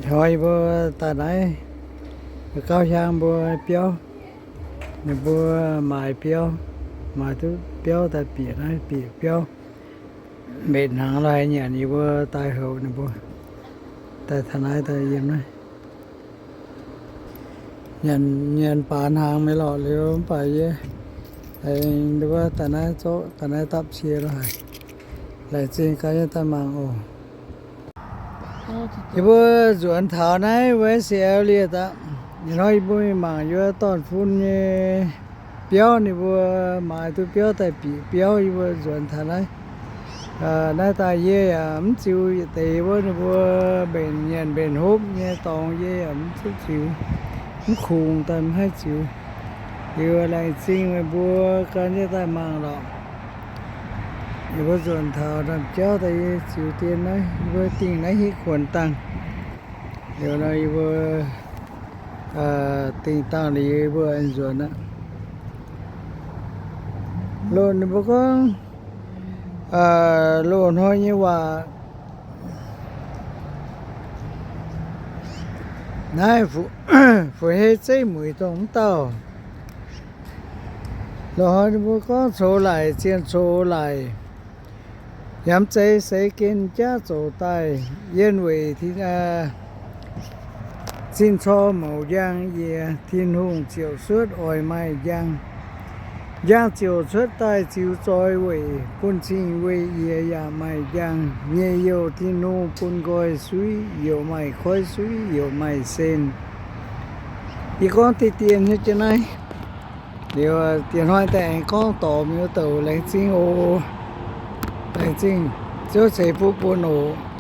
Hnoi yie mbuo daaih naaiv, gauh hiaang mbuo biauv, ninh mbuo maaiz biauv, maaiz duqv biauv daaih bieqc naaiv, bieqc biauv. Mbenc hnaangx lorh haiz nyanc, yie mbuo daaih houc ninh mbuo daaih taux naaiv daaih yiem naaiv. Nyanc, nyanc baac hnaangx maiv lorqc liuz mv baac yie aengx nduov daaih naaiv zorqv daaih naaiv dapv cie lorh haic. Laengz zingh gaax nyei daaih mangc oc. Yie mbuo nzuonx taux naaiv W S L liuz aqv. Ih hnoi yie mbuo mingh mangc yie mbuo dorn-fun nyei biauv, ninh mbuo maaiz duqv biauv daaih bieqc biauv, yie mbuo nzuonx taux naaiv. Naaiv daaih yie yaac mv ziux yietc deix wuov ninh mbuo mbenc nyanc mbenc hopv nyei dorngx, yie yaac mv duqv ziux, mv kungx daaih mv haih ziux. Liuz laengz zingh meih mbuo gan jienv daaih mangc lorqc. Yie mbuo nzuonx taux ndaamv-jauv daaih yie ziux dien naaiv, yie mbuo dingh naaiv hitv kuonx dangh. Liuz nor yie mbuo dingh dangh liuz yie mbuo aengx nzuonx aqv. Loz ninh mbuo gorngv, loz-hnoi nyei waac naaiv fu-, fu-hei zeiv mueiz dongh mv dauh. Loz-hnoi ninh mbuo gorngv coux laic, zien coux laic, yaac mv zeiz seix gen jaav zoux daaih. Yienh weic tin, zinh cor mouc njang yie, Tin-Hungh ziouc suotv oix maaih njang. Njang ziouc cuotv daaih ziux zoi weic bun cing, weic yie yaac maaih njang. Nyei youh Tin-Hungh bun nqoi suiv, youc maaih koiv suiv, youc maaih sen. Yie gorngv deix dien nyei jienv naaiv. Liuz diex hnoi daaih aengx gorngv dorh mienh wuov douc, laengz zingh oc. Laengz zingh, Ziouv ceix fuqv bun oc.